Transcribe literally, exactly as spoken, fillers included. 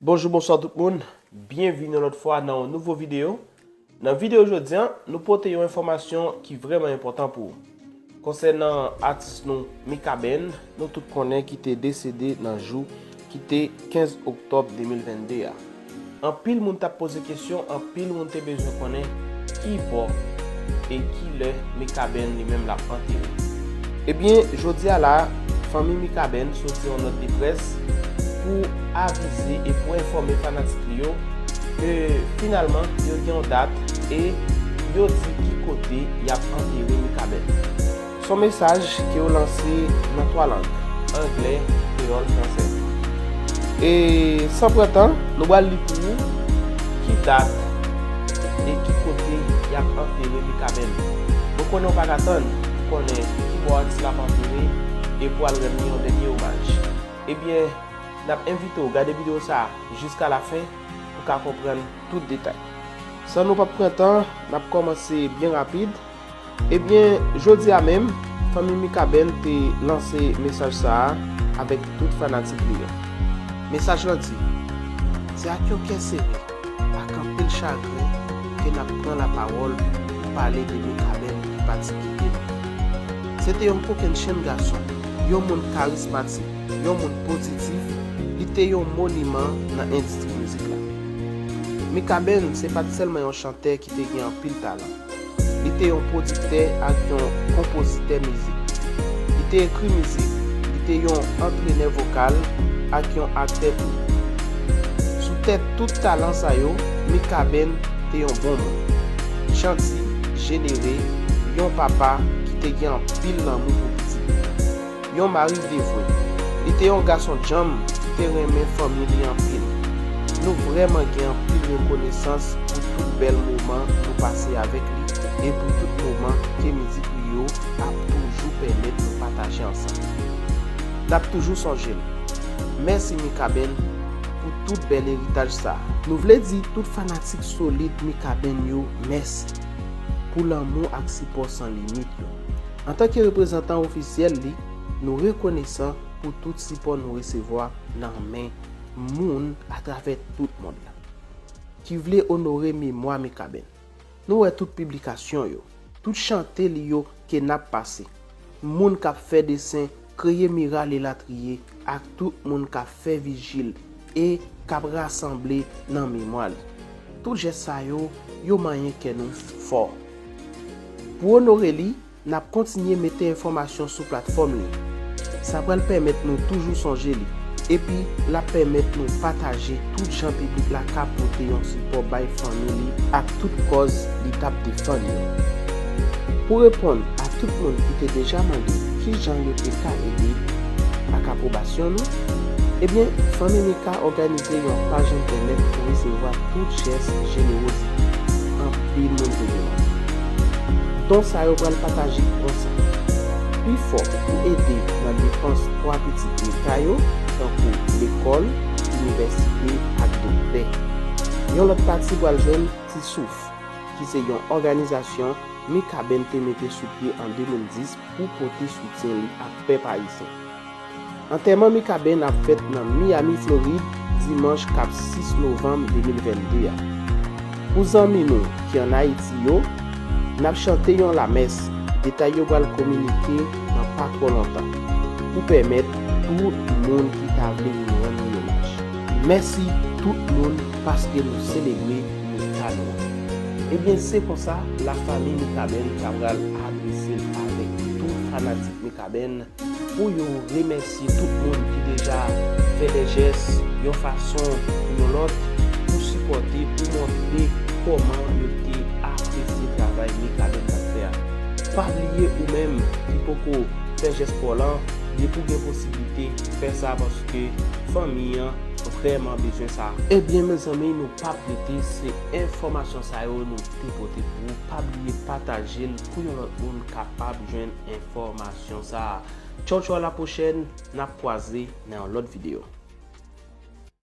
Bonjou, bonswa tout moun. Byenvini yon lòt fwa nan yon nouvo videyo. Nan videyo jodi a, nou pote yon enfòmasyon ki vrèman enpòtan pou ou. Konsènan atis nou Mikaben, nou tout konnen ki te desede nan jou ki te kenz oktòb de mil vennde a. Anpil moun t ap poze kesyon, anpil moun te bezwen konnen ki bò e ki lè Mikaben li menm l ap antere. Ebyen, jodi a la, fanmi Mikaben soti yon nòt de près pou avize e pou enfòme fanatik li yo ke finalman yo gen yon dat e yo di ki kote y ap antere Mikaben. S on mesaj ke yo lanse nan twa lang, anglè, kreyòl, fransè. E san pran tan, nou pral li pou ou ki dat e ki kote y ap antere Mikaben. Mwen konnen w pa ka tann pou konnen ki bò atis la ap antere e pou al rann li yon dènye omaj. Ebyen, n ap envite w gade videyo sa a jiska lafen pou w ka konprann tout detay. San nou p ap pran tan, n ap kòmanse byen rapid. Ebyen, jodi a menm, fanmi Mikaben te lanse mesaj sa a avèk tout fanatik li yo. Mesaj lan di, se ak yon kè sere, ak anpil chagren ke n ap pran lapawòl pou pale de Mikaben ki pati kite nou. Se te yon kokennchenn gason, yon moun karizmatik, yon moun pozitif, li te yon moniman nan endistri mizik la. Mikaben se pa t sèlman yon chantè ki te gen anpil talan. Li te yon pwodiktè ak yon konpozitè mizik. Li te ekri mizik, li te yon antrenè vokal ak yon aktè tou. Sou tèt tout talan sa yo, Mikaben te yon bon moun. Janti, jenere, yon papa ki te gen anpil lanmou pou pitit li. Yon mari devwe. Li te yon gason djanm ki te renmen fanmi li anpil. Nou vrèman gen anpil rekonesans pou tout bèl moman nou pase avèk li e pou tout moman ke mizik li yo ap toujou pèmèt nou pataje ansanm. N ap toujou sonje l. Mèsi Mikaben pou tout bèl eritaj sa a. Nou vle di tout fanatik solid Mikaben yo mèsi pou lanmou ak sipò san limit yo. Antanke reprezantan ofisyèl li, nou rekonesan pou tout sipò nou resevwa nan men moun atravè tout mond lan ki vle onore memwa Mikaben. Nou wè tout piblikasyon yo, tout chante li yo ke n ap pase. Moun k ap fè desen, kreye miral elatriye, ak tout moun k ap fè vijil e k ap rasanble nan memwa li. Tout jès sa yo, yo manyen kè nou fò. Pou onore li, n ap kontinye mete enfòmasyon sou platfòm li. Sa pral pèmèt nou toujou sonje li, epi l ap pèmèt nou pataje tout jan piblik la ka pote yon sipò bay fanmi li ak tout kòz li t ap defann yo. Pou reponn a tout moun ki te deja mande kijan yo te ka ede ak apwobasyon nou, ebyen, fanmi Mika òganize yon paj entènèt pou resevwa tout jès jenewozite. Anpil moun te demande. Don sa yo pral pataje konsa. Pifò pou ede nan depans twa pitit Mika yo, tankou lekòl, inivèsite ak doktè. Yon lòt pati pral jwenn Ti Souf, ki se yon òganizasyon Mikaben te mete sou pye an de mil dis pou pote soutyen li ak pèp ayisyen. Antèman Mikaben ap fèt nan Miami, Florid, dimanch k ap sis novanm de mil vennde a. Pou zanmi nou ki ann Ayiti yo, n ap chante yon lamès. Detay yo pral kominike nan pa twò lontan pou pèmèt tout moun ki ta vle vin rann li omaj. Mèsi tout moun paske nou selebre Mika nou an. Ebyen, se konsa, lafanmi Mikaben ta pral adrese l avèk tout fanatik Mikaben pou yo remèsye tout moun ki deja fè de jès yon fason ou yon lòt pou sipòte, pou montre kòman yo te apresye travay Mikaben t ap fè a. Pa bliye ou menm ki poko fè jès pa w lan, depi w gen posiblite, fè sa paske fanmi an vrèman bezwen sa. Ebyen, mezanmi, nou p ap rete, se enfòmasyon sa yo nou te pote pou ou. Pa bliye pataje l pou yon lòt moun kapab jwenn enfòmasyon sa a. Tchaw, tchaw, a la pwochèn, n ap kwaze nan yon lòt videyo.